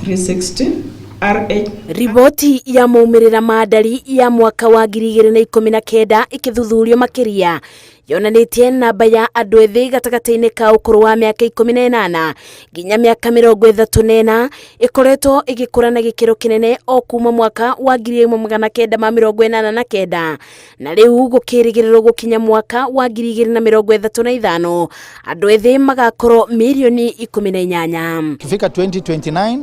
360 RH. Riboti ya maumĩrĩra ma ndari ya mwaka wa 2019 ĩkĩthuthurio makĩria yonanĩtie namba ya andũ ethĩ gatagatĩ-inĩ ka ũkũrũ wa mĩaka 18 nginya mĩaka 34 ĩkoretwo ĩgĩkũra na gĩkĩro kĩnene o kuma mwaka wa 1989, na rĩu gũkĩrĩgĩrĩrwo gũkinya mwaka wa 2035 andũ ethĩ magakorwo mirioni 18. Ikifika 2029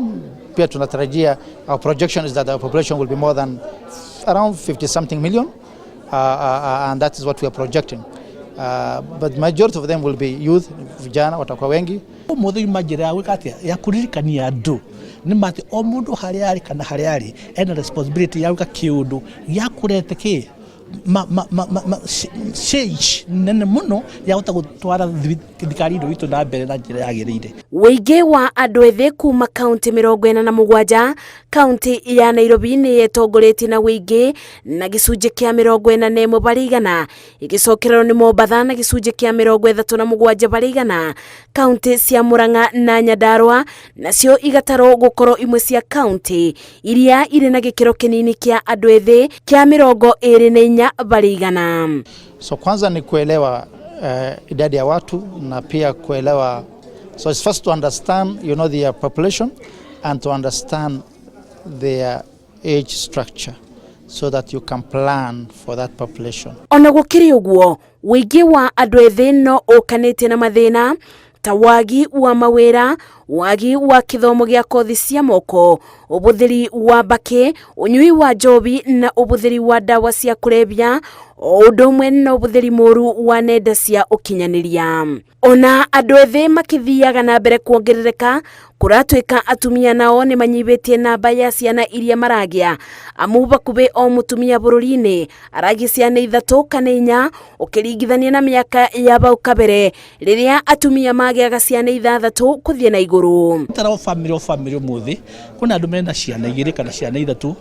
pia tunatarajia, our projection is that our population will be more than around 50 something million, and that is what we are projecting. But majority of them will be youth, vijana watakuwa wengi. Umuthi yuma njĩra ya gwĩka atĩa ya kũririkania andũ nĩ atĩ o mũndũ harĩa arĩ kana harĩa arĩ ena responsibility ya gwĩka kĩũndũ gĩa kũrete kĩ ma, ma, ma, ma, ma, change nene mũno ya gũta gũtwara thirikari ĩno itũ na mbere na njĩra yagĩrĩire. Ũingĩ wa andũ ethĩ kuma kaunti 47, kaunti ya Nairobi nĩ ĩtongoretie na ũingĩ na gĩcunjĩ kĩa 41%, ĩgĩcokererwo nĩ Mombatha na gĩcunjĩ kĩa 37%. Kaunti cia Murang'a na Nyandarua nacio igatarwo gũkorwo imwe cia kaunti iria irĩ na gĩkĩro kĩnini kĩa andũ ethĩ kĩa 24%. So kwanza ni kuelewa idadi ya watu na pia kuelewa, so it's first to understand their population and to understand their age structure so that you can plan for that population. Ona gũkĩrĩ ũguo, ũingĩ wa andũ ethĩ no ũkanĩte na mathĩna ta wagi wa mawĩra, wagi wa kĩthomo gĩa kothi cia moko, ũbũthĩri wa mbakĩ, ũnyui wa njohi na ũbũthĩri wa ndawa cia kũrebia, o ũndũ ũmwe na ũbũthĩri mũru wa nenda cia ũkinyanĩria. Ona andũ ethĩ makĩthiaga na mbere kuongerereka, kũratuĩka atumia nao nĩ manyihĩtie namba ya ciana iria maragĩa, amu bakubĩ o mũtumia bũrũri-inĩ aragĩa ciana 3 kana 4, ũkĩringithania na mĩaka ya bau kabere rĩrĩa atumia magĩaga ciana 6 kũthiĩ na igũrũ. Tara o family o family ũmũthĩ kwĩna andũ mena ciana 2 kana ciana 3,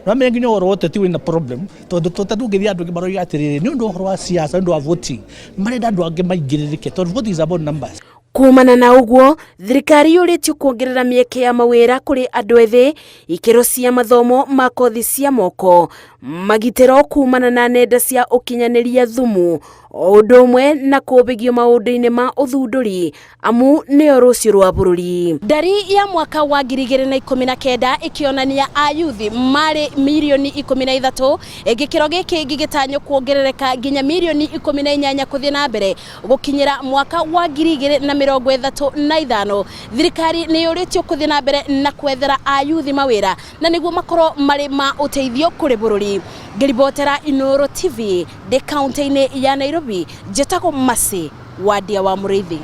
no menye nginya ũhoro wa ũteti wĩna problem, tondũ tũngĩthiĩ andũ angĩ maroiga atĩrĩrĩ, nĩ ũndũ wa ũhoro wa siasa, nĩ ũndũ wa voting, marenda andũ angĩ maingĩrĩrĩke tondũ voting is about numbers. Kumana na ũguo, thirikari yũrĩtio kuongerera mĩeke ya mawĩra kũrĩ andũ ethĩ, ikĩro cia mathomo ma kothi cia moko, magitĩro kumana na nenda cia ũkinyanĩria thumu, o ũndũ ũmwe na kũũbĩgio maũndũ-inĩ ma ũthundũri, amu nĩo rũciũ rwa bũrũri. Ndari ya mwaka wa 2019 ĩkĩonania ayuthi marĩ mirioni 13, gĩkĩro gĩkĩ gĩgĩtanywo kuongerereka nginya mirioni 18 kũthiĩ na mbere gũkinyĩra mwaka wa 2035. Thirikari nĩ yũrĩtio kũthiĩ na mbere na kwethera ayuthi mawĩra na nĩguo makorwo marĩ ma ũteithio kũrĩ bũrũri. Ngĩribotera Inooro TV ndĩ kaunti-inĩ ya Nairobi, njĩtagwo Mercy Wandia wa Mũrĩithi.